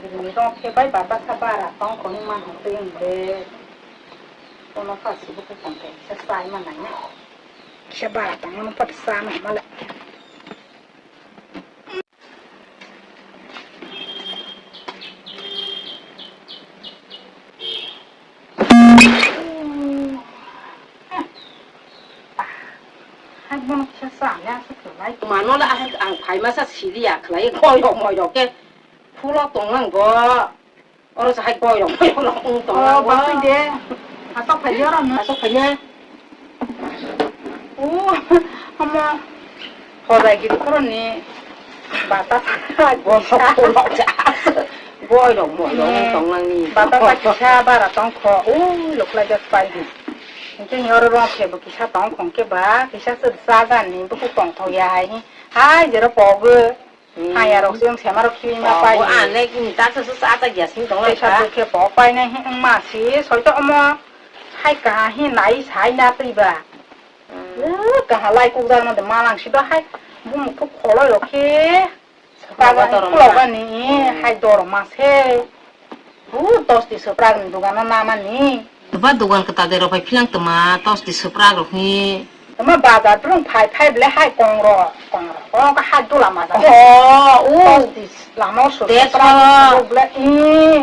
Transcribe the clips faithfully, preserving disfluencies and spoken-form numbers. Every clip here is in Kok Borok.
Ni rong khe bai bata sa bara tong koni ma hon twi ang de. Kono sa sibu ko tong khe sa sai ma nai na. Kisa bara tong no pat sa ma ma le. Hai bono kisa sa ya sa khlai. Mano la ang phai ma sa sili ya khlai goirok moirok khe phulo tong ang go. Oro sa hai boirok, boirok rok wng tong. Oh, lago. Bakwi de. Asok phai de oro no. Asok phai de. Oh, omo. Hodai giri khoroni bata sa. Bo sok khorok ja. Boirok, boirok wng tong nang ni. Bata sa kisa bara tong kho. Oh, loklai jak pai di. Hingke ni oro rong khe bo kisa tong khong khe ba, kisa se sa gan ni bo tong thok ya hai. Hai jero pogo. Hmm. Hayarok se wng semarok kiui ma pai. Oh, bo ane ta se sa ta gas ni tong lai. Tei sa kha. Dukhe bo pai nai wng ma si, soi to omo hai kaha hi nai sai na twi ba. Hmm. Uh, kaha lai kuk jar ma de malang si do hai bumuk thuk kholoi rok khe. Khulok ba kaga dorma. Khulok ba ni, hmm, hai dorma se. Hu, tosti swprak ni dogano namani. Ba dogan kwtal de rok bai philang tongma, tosti swprak rok ni. Tama bazar rung phai phai ble hai kong ro, kong ro. Kong ka hai dula ma da. Oh, u. Tosti lama o swprak. Deso. Rok ble, i.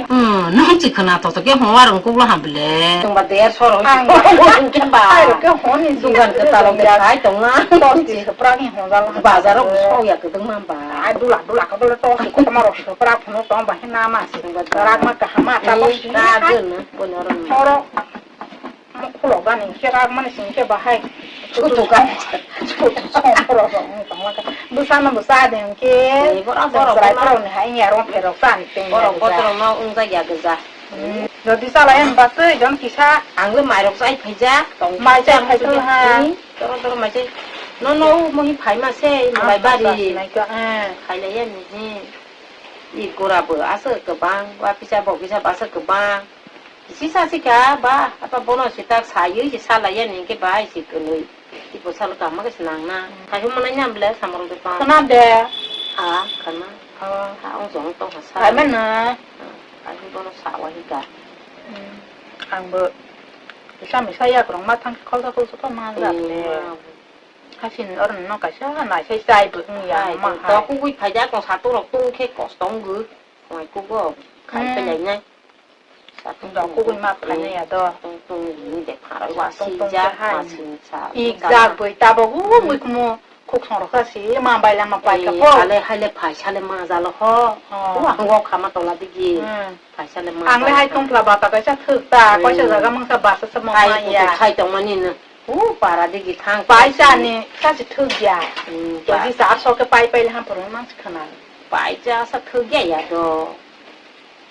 Hmm, nang chi khna to to ke hon warung kuk lo ham ble. Tong ba der soro. Ang. Hingke ba. Hai rok ke hon ni dogan kwtal rok de phai tong na. Tosti swprak ni hon jal. Bazar rok sok ya kwdwng ma ba. Ai dula dula ka bole tosti kotorma rok swprak phano tong ba. Nama se, rak ma kaham ma, ta bo si. Oro, mo khulok gani, khe rak mani sing khe bahai. Chutu ka. Chutu song poro song tong ma ka. Bwsa no bwsa de ke. Borok, borok, chwrai borok. Poro ni hai ya rom pherok sa ni teng. Borok ya botorok no wng jak ya gwja. Hmm. Jodi chala ya ba twi jon kisa. Ang le mairok chai phaijak. Mai chai phai thung ha. Toro toro mai chai. No no mo hi phai ma se mo bai bari. Nai ka. Khai le ya ni hi. I gura bo aswk kwbang, wa kisa bo kisa bo aswk kwbang. Kisi sa si kha ba, apa bono si tak saywi si salai ya ni hwnkhe bahai si kwnwi. Tipo salo kama khe se nang na. Khai hwnma nai nang ble samung de pa. Khna de. Ha, khna. Ha. Ha, ong jong tong ha sa. Khai mano. Ha, khai hwn bono sa wa hi ka. Hmm. Ang bo kisa misa yak rong ma thang kholsa kholsa kho ma jak le. Hmm. Hasin oro no kaisa naisai chai bo wng ya. Hai, ma to hai. Kugui phaijak tong satung rok tung khe kosto wngwi. Mai kugo khai hmm. Pelainai. Satung dok kugui ma phainai ya do. Tung tung ni de pharoi wa tung tung sijak hai. Ma sinsa. Ik jak boi tabok u hmm. Mui kumu khuksong rok si ma bai lama pai ka eh, po. Ale haile phai sale ma jalo ho. Oh. Wa ngo khama tola digi. Hmm. Phai sale ma. Ang le bai hai ka. Tongphla bata kaisa thwk ta, hmm. Kaisa jaga mangsa basa se ma hai maya. Kutu khai tongmani no. Hu para digi thang. Paisa ni sa se thuk ya. Hmm, keji pa- sa so ke pai pai le ham phuru mang se khana. Paisa sa thuk ya ya do.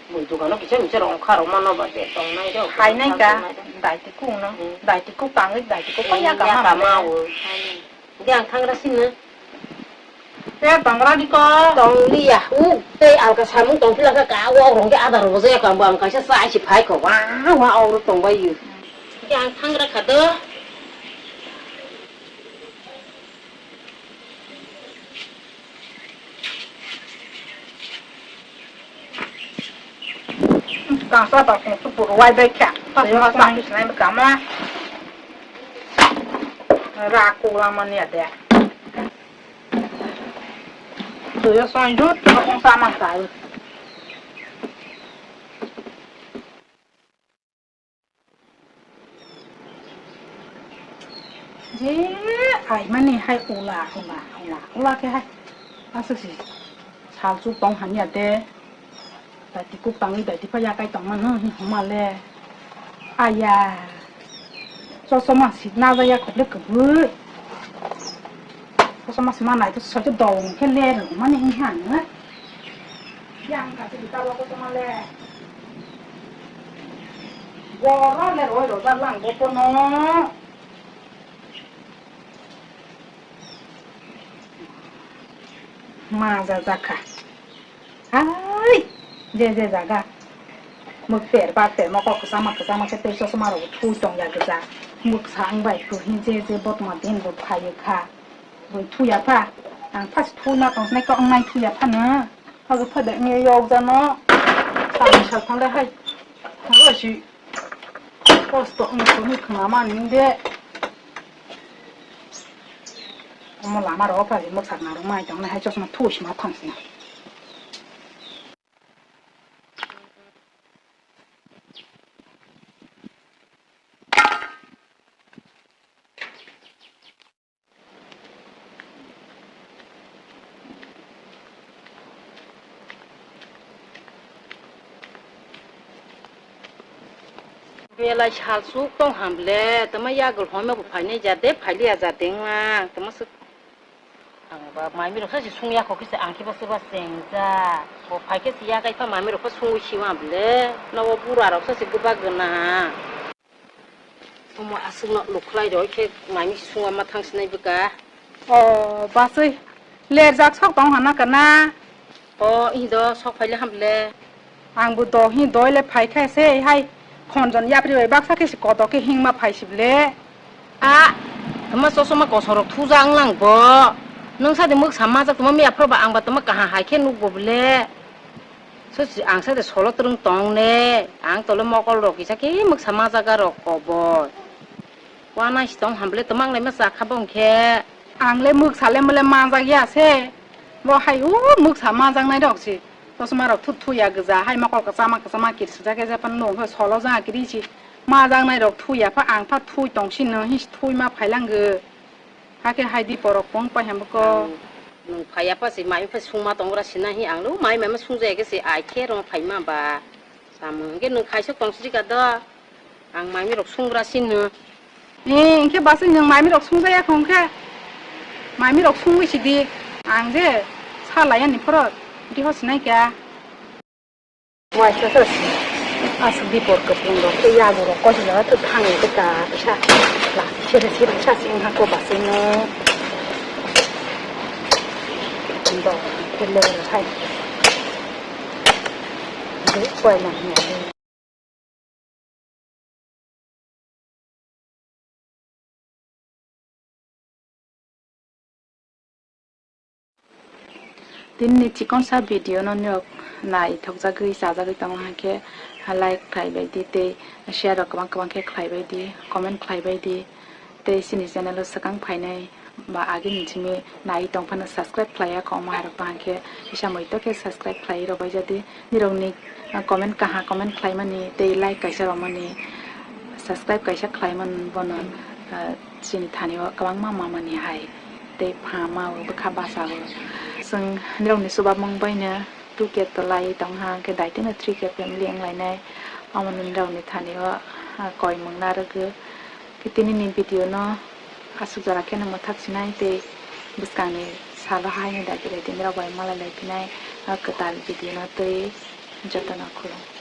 Bui dukano kisa misa rong kha rong mano ba de tong nai do. Hai nai ka, dai ti ku no. Hmm. Dai ti ku tang dai ti ku pa ya ka ma. Hai. Ge ang thang ra sin na. Te bangra di ko. Tong li ya. U, te alka samung tong pila ka ka wa rong ge adar bo je ka bang kaisa sa si phai ko. Wa, wa, o tong bai yu. Yang thang ra kha do. Kangsa ba kung su pur wai bai kha. Pas ma sa kis nai ba kama. Ra ku la ma ni ade. Tuyo soin dut, kung sa ma sa. Je aimani hai ula, ula, ula, ula khe hai. Aswk si sal chuk tong hamya de. Dai ti kuk tangwi dai ti phai yakai tong mano hin homa le. Aya. Chosoma si na ja ya khok le kwbui. Chosoma si ma nai to soi to dong khe le rw mani hin han. Yang ka si ta lo chosoma le. Boro le roi ro ja lang bo kono. Ma ja ja kha. Hai, je je jaga. Mwkpher bapher mokol kwchama kwchama khe tei chosma rok thui tong ya gwja. Bwkha wng bai kwrwi je je botma din bo phai kha. Bo thuya pha. Ang first thui ma tong nai kok nai thuya phano. Hogo phai bai wngya yok jano. Tamni sal phanle hai. Habo si. Kosto wng sumi khna mani de. Omo lama ro pari mwksak narwk mai tong nai hai chosma thu sima thang sina. Belai salsuk tong ham le, tama yagul home bo phainai jade, phailiya jade wngma, tama se ang ba mami rok sa se sung yakho kisa ang khe ba se ba chengja, bo phai khe se yakai pha mami rok pha sungwi siwa bole, nobo bura rok sa se gwba gwnang. Omo aswkno lukhlai roi khe mami sungma thang sinai bwkha. O, baswi lerjak sok tong hana kana? O, indo sok phaile hamle. Angbo do hi doi le phai kha se hai khonjon yapri bai baksa khe si kodo khe hingma phai si bole. A, tama chosma kosorok thuja wnglang bo. Nwng sadi mwksa majak tongma miya phoro ba ang ba tama kaham hai khe nukgo bole. Sosi ang sade solo twrwng tong ne, ang tole mokol rok kisa khe mwksa ma jaga rok kobor. Wana si tong ham bole twmang lai ma cha kha bo hwnkhe. Ang le mwksa le mole ma jak ya se. Bo hai o mwksa ma jak nai rok si. Chosma rok thut thuya gwja hai mokol kwchama kwchama kir sijak ya jepan no hwnkhe solo ja kiri si. Ma jak nai rok thuya pha ang pha thui tong si no hi thui ma phai lang gw. Hakhe hai di porok pung pai hambo ko. Ang nwng phaiya pha se mai pha sungma tongra sina hi ang lo mai mai ma sungjaya khe se ai khe rong phaima ba. Samung hwnkhe nwng khaisok tong srika do. Ang mai rok sungra sino. Ni hwnkhe baswi nwng mai rok sungjaya kho hwnkhe. Mai rok sungwi sidi. Ang je sa laya ni phoro. Di ho sinai kya. Waisa sa si aswk dipor kwplwng rok tei yago rok kosi jaga thwk thang ni kwta kisa plastic sere sere sa si wngkha ko basai no. Dok khe le rw hai. Duk koi ma hwnwi. Tini ni chikonsa video no norok naithokjagwi chajagwi tongma hwnkhe like khlaibai di tei share rok kwbang kwbang khe khlaibai di, comment khlaibai di tei chini channel o swkang phainai ba agini simi nai tongphano subscribe khlaiya kho, omo hai rok tong khe kisa muitok khe subscribe khlai rwbai jadi. Nirokni, ah, comment kaha comment khlaimani tei like kaisa romani, subscribe kaisa khlaimani bono, ah, chini thani o kwbangma mamani hai tei pha ma o bwkha basa o. Chwng nirokni chubamung baino two K to lai tongha hwnkhe daitino three K family wnglainai. Omono nirokni thani o, ah, koimung narwgwi. Khe tini ni video no aswk jora kheno mwthak sinai tei bwskangni salo haino dagi dagi nirok bai malai lai phinai o kwtal video no tei jotono khulum.